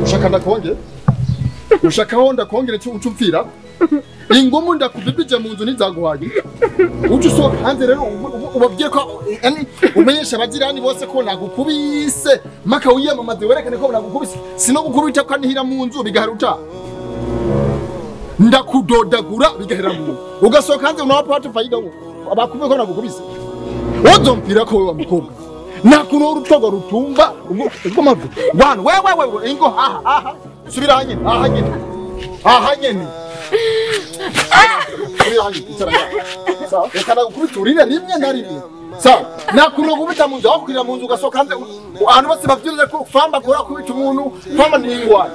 Ushaka ndakonge? Ushaka ho ndakongere cyo ucupfira? Ingumu ndakubibije mu nzu nizaguhaye. Ucu soka hanze rero ubabwiye ko umenyesha abagirani bose ko nagukubise maka wiyamamaze werekane ko nagukubise sino gukubita ko nihira mu nzu bigaharuta. Ndakudodagura bigahera mu ugasoka hanze unawapa watu faida abakume ko nagukubise. Wozompira ko wa mukobwa. Nakuno urutogo rutumba ubwo mavu. Wana wewe wewe ingo aha aha subira hanyene aha nyene. Aha nyene. Sawa, reka ndagukubita urire rimwe na rimwe. Sawa, nakuno kubita mu nzu aho mu nzu ugasoka hanze abantu bose bavyirize ko famba kora kubita umuntu famba ni ingwara.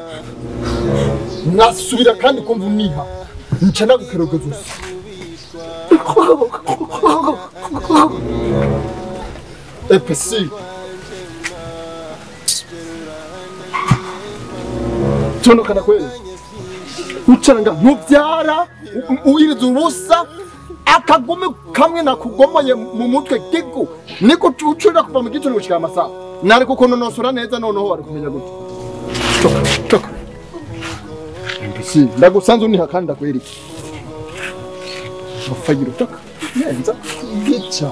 Nasubira kandi kumva uniha. Nca ndagukerogoza usa. EPC. Tonokana kweli. Ucaranga ntubyara uiriza ubusa akagome kamwe nakugomoye mu mutwe gigu niko ucurira kuva mu gitondo gushika amasaha nari kuko nonosora neza noneho wari kumenya gute. Toka toka. EPC ndagusanze uniha kandi ndakwereka. Mafayiro toka. Neza gicha.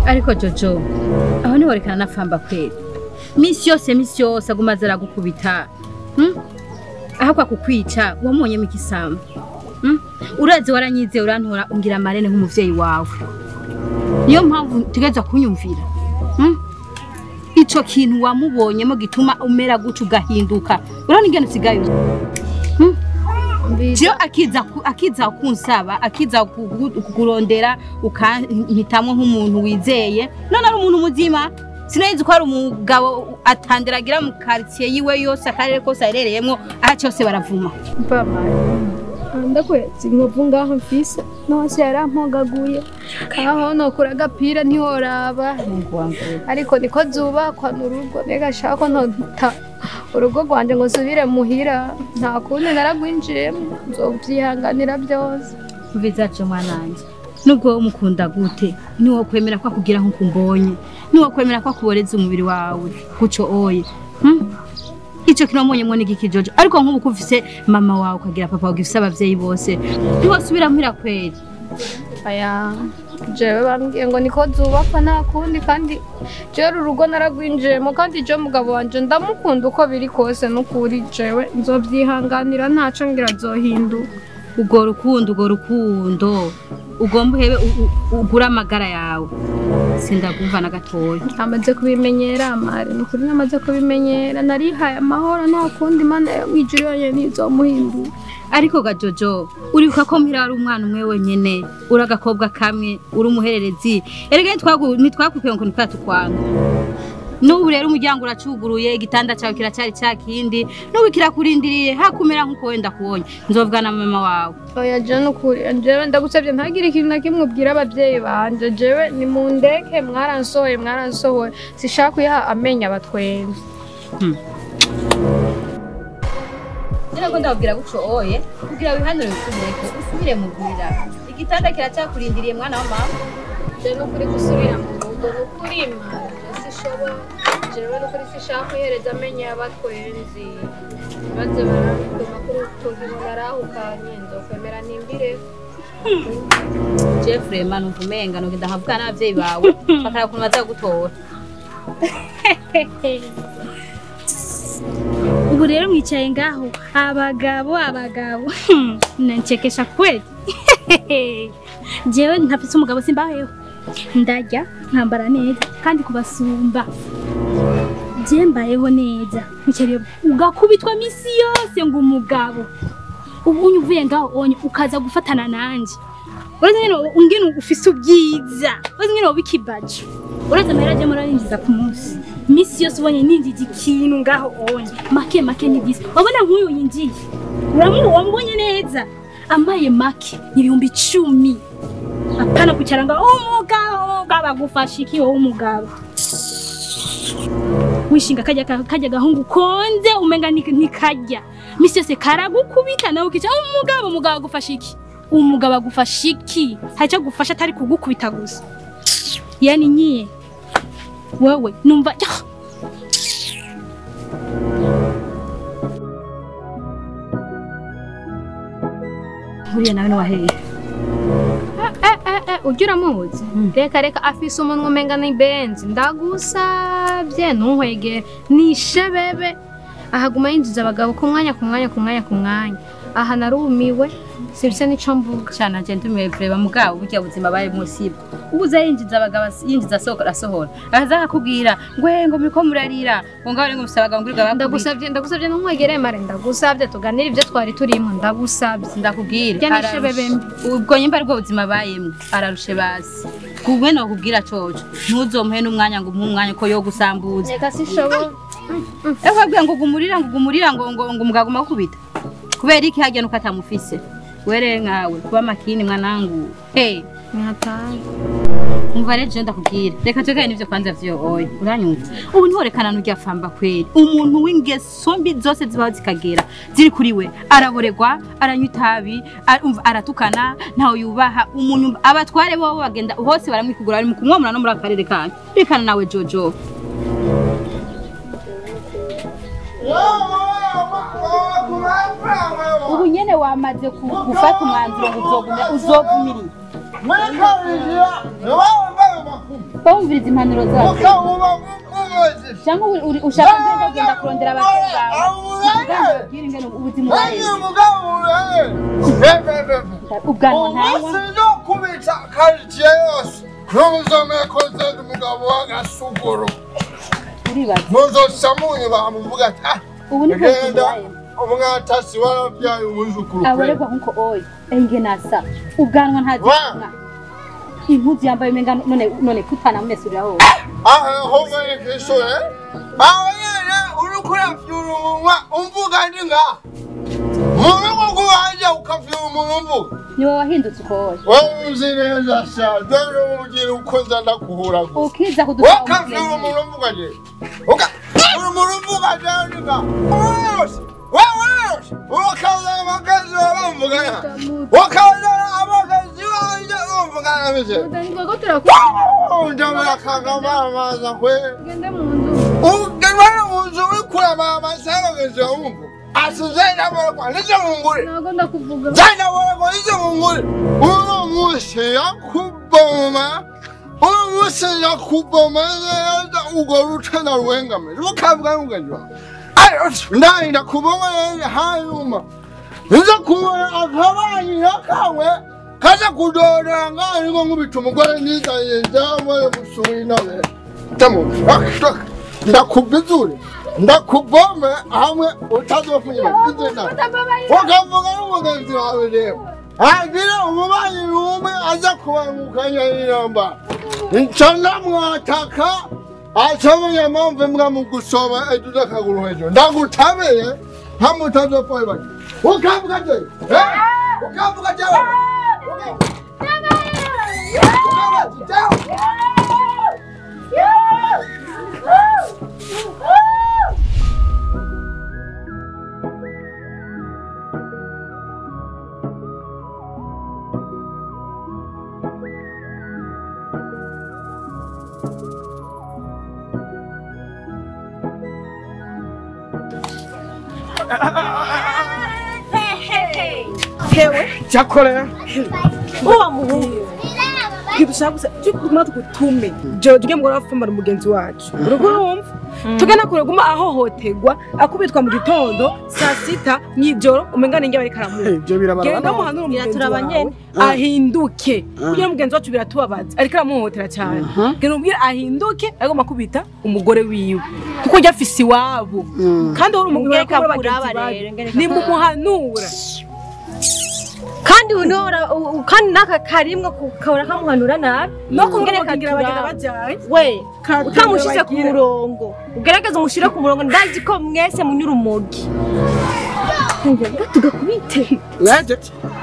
Ariko Jojo aho ni werekana nafamba kweli misi yose agumaze aragukubita aho kwa kukwica wamubonye mu kisambo urazi waranyize urantora ungira marene nk'umuvyeyi wawe niyo mpamvu tugeza kunyumvira ico kintu wamubonyemo gituma umera guca ugahinduka urabona ingene usigaye Jio akiza kunsaba akiza kukurondera ukanhitamwe nk'umuntu wizeye none ari umuntu muzima sinzi ko ari umugabo atandiragira mu quartier yiwe yose akarere kose aherereyemo aha cyose baravuma mama ndakwetse inkovu ngaho mfise nose yarampogaguye kaho nokura agapira ntiworaba ariko niko zubakwa n'urugo mbega shaka ko nta urugo rwanje ngo nsubire muhira nta kundi naragwinjiyemo nzovyihanganira byose mvizaje mwananje nubwo umukunda gute niwo kwemera kwa kugira nko kumbonye niwo kwemera kwa kuboreza umubiri wawe guco oye ico kinomonye mwo n'igiki Jojo ariko nkubu kufise mama wawe ukagira papa ugifise abavyeyi bose ntiwosubira muhira kweri aya jewe bambwiye ngo niko zubakwa nta kundi kandi jewe urugo naragwinjiyemo kandi je mugabo wanje ndamukunda uko biri kose n'ukuri jewe nzovyihanganira ntaco ngira nzohinduka ugo rukundo ugomba uhebe ugura amagara yawe sindagumva na gatoya namaze kubimenyera amare n'ukuri namaze kubimenyera narihaye amahoro nta kundi Imana yo mwijuru yonyene ntizomuhindura ariko ga Jojo uribuka ko mpira ari umwana umwe wenyene uri agakobwa kamwe uri umuhererezi erega ntitwakukwiye ngo ntitwatukwanga n'ubu rero umuryango uracuguruye igitanda cyawe kiracyari cya kindi n'ubu kirakurindiriye hakumera nk'uko wenda kubonye nzovugana na mama wawe oya je n'ukuri jewe ndagusabye ntagire ikintu na kimwe ubwira abavyeyi banje jewe nimundeke mwaransohoye sishaka kuyaha amenya abatwenzi Nako ndababwira guco oye kugira wihanure usubireko usubire mu rwira igitanda kiracyakurindiriye mwana wa mama je n'ukuri gusubira mu rugo n'ukuri sishobora jewe n'ukuri sishaka kuhereza amenya abatwenzi maze baranduma kuri urutoki ngo narahukanye nzokwemera nimbire. Jeffrey manu vumenga no genda nkavuga n'abavyeyi bawe bakara kuntu bazagutora. Ubu rero mwicaye ngaho abagabo abagabo nanchekesha kweli. Jewe ntafise umugabo simbaheho. Ndarya nkambara neza kandi kubasumba. Je mbayeho neza. Mukere ugakubitwa misi yose ngo umugabo. Ubu uvuye ngaho onye ukaza gufatana nanje. Uraza nyene ungene ufise ubwiza. Uraza nyene ubikibaje. Uraza amahera je murarinjiza ku munsi. Misi yose ubonye ninjije ikintu ngaho onye. Make make ni disi. Wabona nk'uyu yinjiye. Uramu wambonye neza. Amaye make 10,000. Apana kwicara ngo umugabo bagufasha iki wowe umugabo. Wishinga kajya kajya gahungu konze umenga nikajya. Misi yose karagukubita nawe ukica umugabo umugabo agufasha iki? Umugabo agufasha iki? Hari icyo agufasha atari kugukubita gusa. Yani nyiye wewe numva Uriya nawe ni waheye. Ujya uramuzi? Reka reka afise umunwa umenga ni benzi. Ndagusabye ntuhwegere. Ni shebebe. Ahaguma yinjiza abagabo ku mwanya ku mwanya ku mwanya ku mwanya. Aha narumiwe sibise nico mvuga. Cyana je ndumiwe vreba mugabo burya buzima baye musiba. Ubuze yinjiza abagabo yinjiza sohora asohora. Akaza akakubwira ngo ngo muriko murarira ngo ngaho ngo musaba abagabo ngurwa bakubwira. Ndagusabye ndagusabye ntuhwegere mare ndagusabye tuganire ibyo twari turimo ndagusabye. Ndakubwira. Rya ni shebebe mbi. Ubwo nyimba aribwo buzima bayemwe ararushe basi. Kubwe no kubwira coco ntuzompe n'umwanya ngo umuhe umwanya ko yo gusambuza. Reka sishobora. Ekabwira ngo gumurira ngo gumurira ngo ngo ngo mugaguma kubita. Kubera iki hajya nuko atamufise. Were nkawe kuba makini mwanangu. Hey, nihataye. Umva rero je ndakubwira. Reka tugaye nivyo kwanza vyo oye. Uranyumva. Ubu ntorekana n'urya famba kweri. Umuntu w'ingeso mbi zose zibaho zikagera. Ziri kuri we. Araboregwa, aranywa itabi, umva aratukana, ntawe yubaha. Umuntu abatware bo bagenda hose baramwikugura bari mu kumwomora no muri akarere kanyu. Rekana nawe Jojo. Ubu nyene wamaze gufata umwanzuro ngo uzogumiriye. Bumviriza impanuro zawe. Cyangwa ushaka kugenda kurondera abakobwa bawe. Ubwira ingene ubuzima bwawe. Ubwanwa ntawe. Kubita quartier yose. Ntuzomekoze umugabo w'agasuguru. Uribaza. Muzosamunye bamuvuga ati ah ubu ni genda umwatasi warabyaye umuzukuru. Abaregwa nkuko oyi enge nasa ubwanwa ntazimwa. Impuzu yambaye umenga none none kutana mumesurira ho. Ah ho mwerekesho eh. Aho nyene urukura fyurumwa umvuga ndi nga. Mume kuwaje ukafyura umuntu. Niwe wahindutse uko oyi. Wewe uzi neza sha dore umugira uko nza ndakuhura gusa. Ukiza kudusaba. Ukafyura umuntu umvuga je. Uka umuntu umvuga je nga. Wewe ukaza abakazi bamvugana. Ukaza abakazi bamvugana bije. Ndangwa turakubona. Ndabona kagama maza kwe. Gende mu nzu. Ugende mu nzu uri kuraba amasaro geje wumva. Asuzenda bora nizo mungure. Ntago ndakuvuga. Zenda bora nizo mungure. Uno munsi yakuboma. Uno munsi yakuboma ugo rutana ruhengame. Rukavuga rugenjwa. Ndaenda kubona hanyuma nza kubona akabanyi nakawe kaza kudora ngari ngo nkubita umugore nizanye njamwe musuri nawe tamu ndakubizure ndakubome hamwe utazofunyira bizena ukavuga n'umugenzi wawe rero hagira umubanyi umwe aza kubangukanya inamba nca ndamwataka acamenya mpamvu mbwa mu gusoma eduza akaguru hejuru ndagutabeye hamwe utazopfa ibaki ukavuga je ukavuga je Hewe Cyakora Uwa muhungu. Kidushaka gusa cyo tugutume. Jojo ujye mugora wafambara umugenzi wacu. Urugo urumva? Tugana kure guma ahohoterwa akubitwa mu gitondo saa sita mw'ijoro umengane nge bari karamuha. Ibyo birabaraba. Genda muhanura umugenzi wawe ahinduke. Kugira mugenzi wacu biratubabaza ariko aramuhohotera cyane. Genda umubwire ahinduke agomba kubita umugore wiwe. Kuko njya afise iwabo. Kandi uri umugore ni mumuhanura. Kandi unora kandi naka karimwe kabura kamuhanura nabi no kumwereka bagenda bajaye we utamushize ku murongo ugerageza umushire ku murongo ndazi ko mwese munyura umugi tugakubite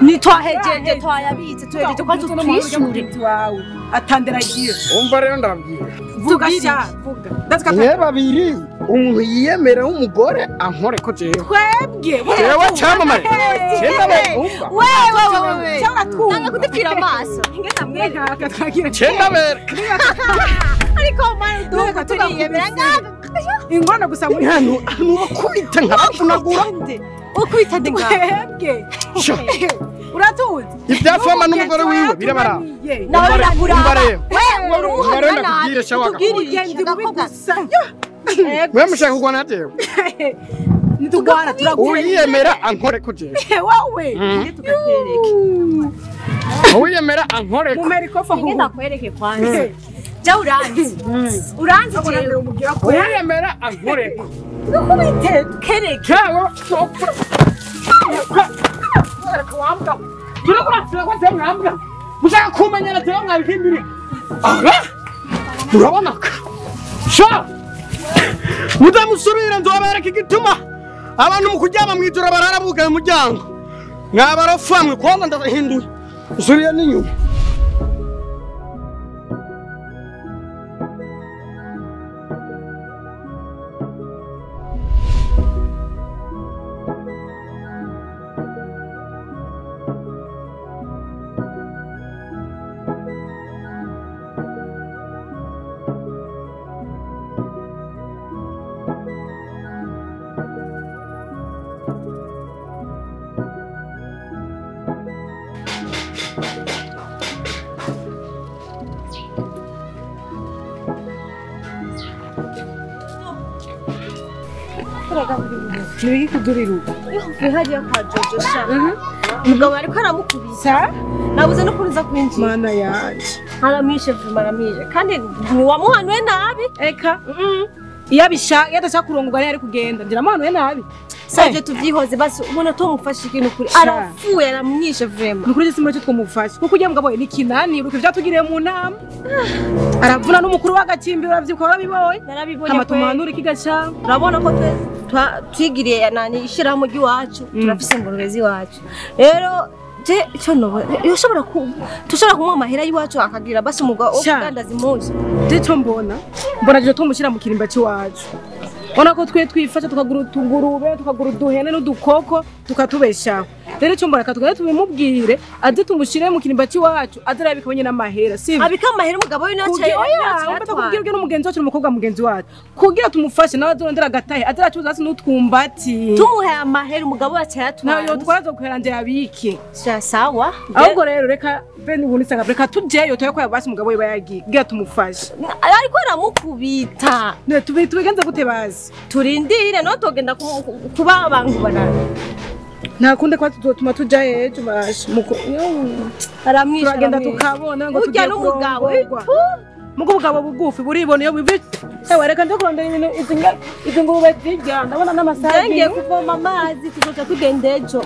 ni twahejeje twayabitse tuhejeje kwa tutwishure wawe atanderagiye umva rero ndabwira vuga sha vuga mwe babiri umuntu yiyemera w'umugore ankore ko jewe twebwe jewe cyamamare wewe wewe tanga kudupfira amaso ngenda mwereka twagira cyendabera ariko mara duka turiyemera ngaga ingona gusa muri hano nubakubita nkabavunagura ukubita ndi mwebwe uratuzi ibyafama n'umugore wiwe birabara nawe birakuraba wewe uri umuhanura nabi tubwire gusa mwe mushaka kugwana jewe nitugwana turagwana uyiyemera ankore ko jewe wowe tukakwereke uyiyemera ankore ko mumerikofa ngo ndakwereke kwanza ja uranzi uranzi jewe uyiyemera ankore ko tukubite tukereke cyawe mushaka kumenyera jewe mwabihimbiri urabona sha mudamusubira nzobereka igituma abantu mu kuryama mwijoro bararabuka mu muryango mwabarofamwe kwanza ndahinduye usubiye n'inyuma Nibiki kuduriruka hariya kwa Jojo sha umugabo ariko aramukubita nabuze no kuruza kwinjira mana yanje aramwishe vuma aramwishe kandi ntiwamuhanuye nabi eka iyo abishaka iyo adashaka kurongorwa yari kugenda ngira amuhanuye nabi savye tuvyihoze basi ubona tumufashe ikintu kuri arapfuye aramwishe vrema nukuri je simuracyo twamufashe kuko ugiye mugabo ni kinani uruko vyatugiriye mu nama aravuna n'umukuru w'agacimbi uravyibuka warabibonye narabibonye hama tumuhanure ikigaca urabona ko twigiriye nani ishirahamwe ry'iwacu turafise ingurube z'iwacu rero je ico nobo yoshobora tushobora kumuha amahera y'iwacu akagira basi umugwa wo kudandaza impuzu je ico mbona mbona je tumushyira mu kirimba c'iwacu ubona ko twe twifasha tukagura utugurube tukagura uduhene n'udukoko tukatubeshaho rero icyo mbona katugende tubimubwire aze tumushyire mu kirimba cy'iwacu aze arabika wenyine amahera sivyo abika amahera umugabo we nawe kugira ubwe n'umugenzi wacu n'umukobwa mugenzi wacu kugira tumufashe nawe azorondera agatahe aze aracuruza hasi n'utwumbati tumuhe amahera umugabo wacu ayatwara nayo twaraza kuhera nje yabike sawa ahubwo rero reka bene ubu nisanga reka tujeyo tuye ko basi umugabo we bayagiye kugira tumufashe ariko aramukubita ne tubigenze gute bazi turindire no tugenda kuba abantu banana ntakunde kwa tuzotuma tuja ejo bashe aramwisha turagenda tukabona ngo tugiye n'umugabo mugo bugabo bugufi buribona iyo bivi ewe reka nje kurondera ibintu izi ngurube zirya ndabona n'amasaha ngiye kuvoma amazi tuzoca tugenda ejo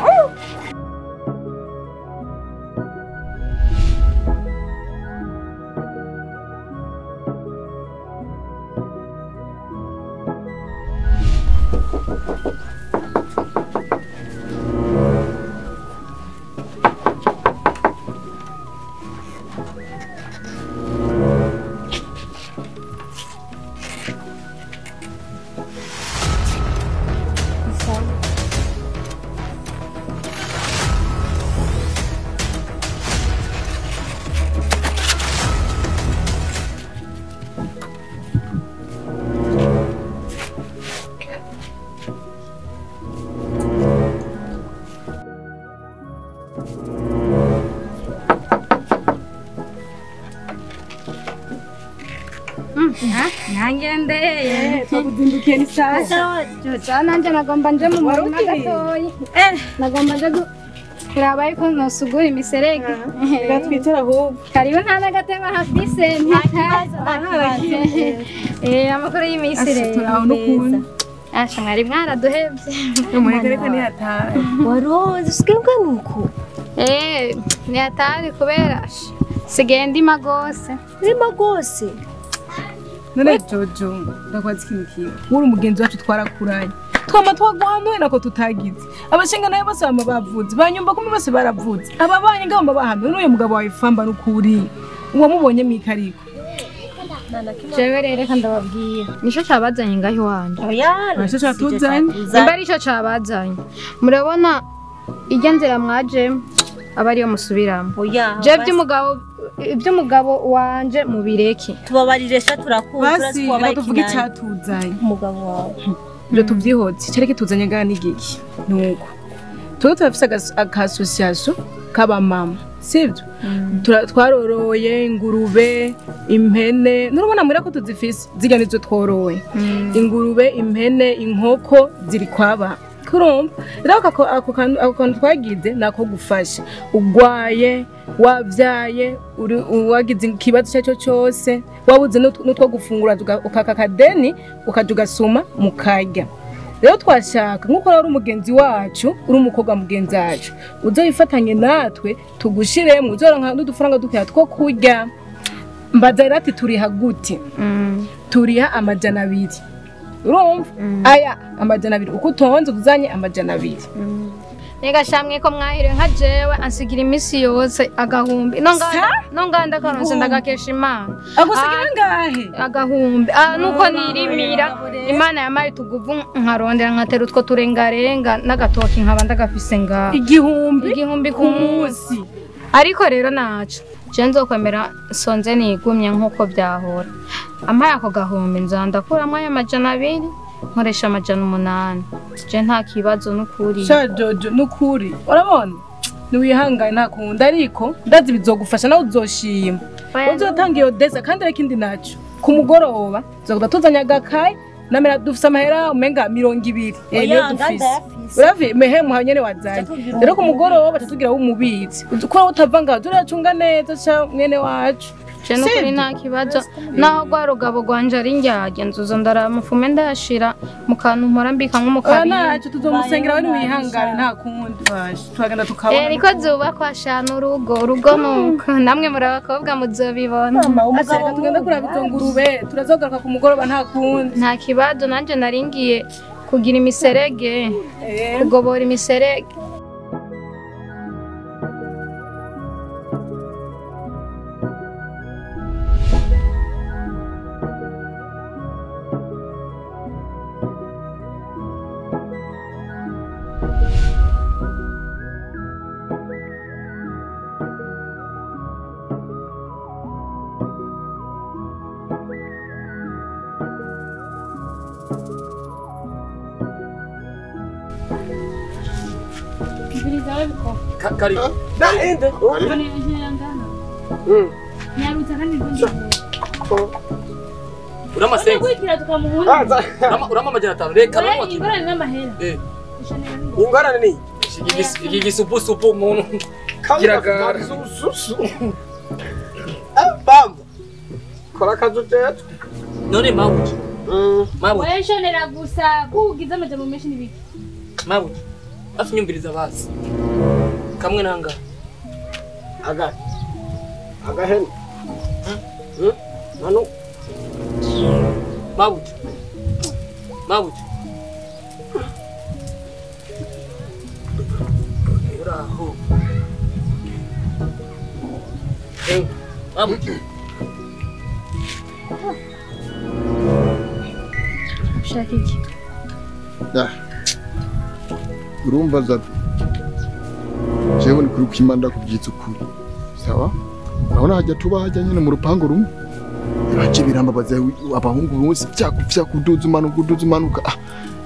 Nangendeye. Twakuzindukiye ni sawa. Jojo nanje nagomba nje mu murima gatoyi. Nagomba nje kuraba yuko nosugura imiserege. Reka twicara ahubwo. Karibu nta n'agatebe hafise. Amakuru y'imisi rero. Turaho n'ukuntu. Asha mwari mwaraduhevye. Umuheka reka niyatahe. Waroze usigaye ungana uko? Niyatahe kubera sigaye ndima gose. Ndima gose? None Jojo ndakwaza ikintu kimwe. Uri umugenzi wacu twarakuranye. Twama twaguhanuye nako tutagize. Abashinga nayo bose bama bavuze, banyumba kumwe bose baravuze. Ababanye ngabo bahamwe n'uyu mugabo wawe Famba n'ukuri. Uwamubonye mwikariko. Jewe rero reka ndababwira. Nico cabazanye ngaho iwanje. Oya, nico catuzanye. Nimba arico cabazanye. Murabona irya nzira mwajemo aba ariyo musubiramo. Oya. Je iby'umugabo wanje mubireke. Tubabarire sha turakunda twabaye tuvuga icatuzanye. Umugabo wawe. Ibyo tuvyihotse cyareke tuzanye ngana n'igiki. Nuko. Tuba turafise akasosiyasiyo k'abamama. Sivyo? Twaroroye ingurube, impene, nurubona mwira ko tuzifise zirya nizo tworoye. Ingurube, impene, inkoko ziri kwaba. Kurumva? Rero ako kantu twagize nako gufasha. Ugwaye, wavyaye, wagize ikibazo cyaco cyose, wabuze n'utwo gufungura ukaka kadeni ukaja ugasuma mukarya. Rero twashaka nkuko rero umugenzi wacu uri umukobwa mugenzi wacu uzoyifatanye natwe tugushiremo uzoronka n'udufaranga dukeya two kurya. Mbaza rero ati turiha gute? Turiha 200. Urumva? Aya 200 uko utonze uzanye 200. Nega shamwe ko mwahiriwe nka jewe ansigira imisi yose agahumbi. Nonganda karonse ndagakesha Imana. Agusigira ngahe? Agahumbi. Nuko nirimira Imana yamaye tuguvu nkarondera nkatera utwo turengarenga n'agatoki nkaba ndagafise ngaho. Igihumbi ku munsi. Ariko rero naco je nzokwemera sonze nigumye nkuko byahora. Amaye ako gahumbi nzandakuramwo aya 200 nkoresha 800. Je nta kibazo n'ukuri. Sha Jojo n'ukuri. Urabona? Niwihangane ntakunda ariko ndazi bizogufasha nawe uzoshima. Uzotanga iyo desa kandi reka indi naco. Ku mugoroba tuzokuda tuzanya agakaye namera dufise amahera umenga 20. Niyo dufise. Uravi mehe muhanyene wazanye. Rero ku mugoroba tutugira w'umubitsi. Ukora utava ngaho turacunga neza sha mwene wacu. Je n'ukuri nta kibazo naho rwa rugabo rwanje ari njyajya nzuza ndaramufume ndayashira mu kantu mpora mbika nk'umukabiri. Ntacyo tuzomusengera we niwihangane nta kundi baje turagenda tukabona. Niko zubakwa shana urugo nuko namwe muri abakobwa muzobibona. Aseka tugenda kuraba izo ngurube turazogaruka ku mugoroba nta kundi. Nta kibazo nanje naringiye kugira imiserege kugobora imiserege. Karibu. Naende. Urama senga. Urama 500. Reka urama. Ingorane n'amahera. Ingorane ni iki gisupusupu umuntu kiragara. Bamba. Kora akazi utetwe. None mabuja. Mabuja. Wewe shonera gusa kugiza amajambo menshi nibiki. Mabuja. Afunyumviriza basi. Kamwe nanga. Aga. Agahene. Nano. Mabuja. Mabuja. Uraho. Mabuja. Ushaka iki? Urumva Zabi. Jewe ni kuri kwimanda kubyitsa ukuri. Sawa? Urabona hajya tuba hajya nyine mu rupango rumwe. Iraje birambabaza abahungu bose byakupfya kuduza umanuka umanuka.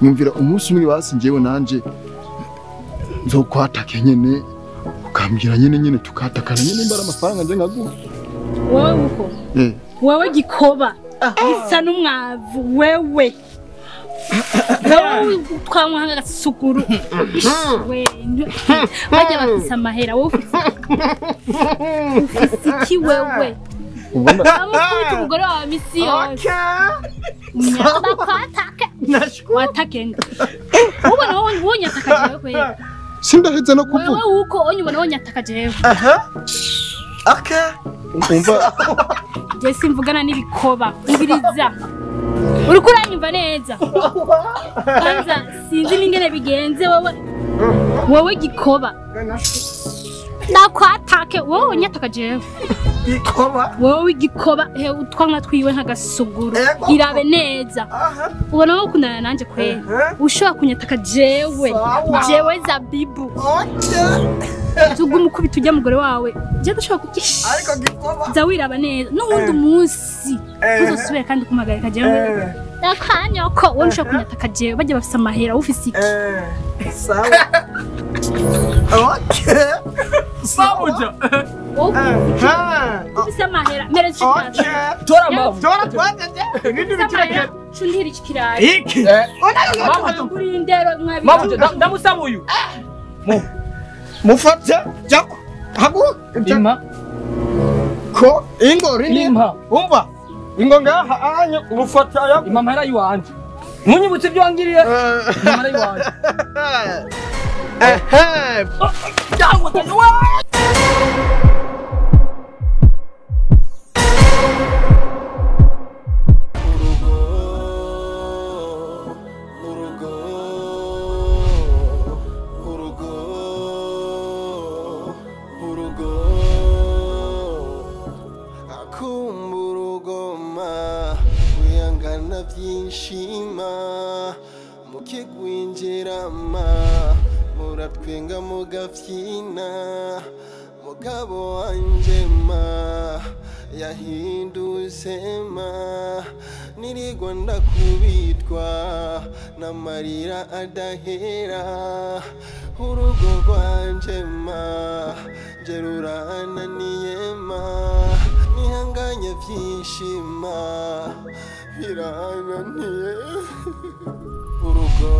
Nyumvira umunsi umwe basi njewe nanje nzokwataka nyene ukambwira nyene tukatakana nyene mbara amafaranga nje nkaguha. Wowe uko? Wowe gikoba. Gisa n'umwavu wewe. Wewe twamwanga gasuguru. We bajya bafise amahera wowe ufise iki wewe? Amukubita umugore wawe misi yose. Ndakwataka. Watakenda. Ubona wowe wonyataka jewe kweli. Sindaheze no kuvuga. Wewe uko onyubona wonyataka jewe. Aha. Okay. Umva. Je simvugana n'ibikoba. Ubiriza. Uriko uranyumva neza. Kwanza sinzi n'ingene bigenze wowe. Wowe gikoba. Ndakwatake wowe wonyataka jewe. Gikoba. Wowe gikoba he utwanwa twiwe nkagasuguru. Irabe neza. Ubona wowe ukundana nanje kweli. Ushobora kunyataka jewe. Jewe Zabibu. Tuguma ukubita ujya mugore wawe. Je ndashobora kugisha. Ariko gikoba. Za wiraba neza. N'uwundi munsi uzosubira kandi kumagarika jewe. Akanyoko wowe ushobora kunyataka jewe bajya bafise amahera ufise iki? Sawa. Okay. Sabuja. Ufise amahera mereza ikirayi. Tora mavu. Tora twajeje. Ibindi bikirekera. Cundira ikirayi. Iki. Uri indero mwabi. Mabuja ndamusaba uyu. Mufate jako. Haguruka. Impa. Ko ingo rini. Impa. Umva. Ingo ngaha anya urufata ya. Impa amahera yiwanje. Munyibutse ibyo wangiriye. Impa amahera yiwanje. Ehe. Byinshima mukigwinjirama muratwenga mugafyina mugabo wanje ma yahindutse ma nirigwa ndakubitwa n'amarira adahera urugo rwanje ma nje rurananiye ma nihanganye byinshima birananiye urugo.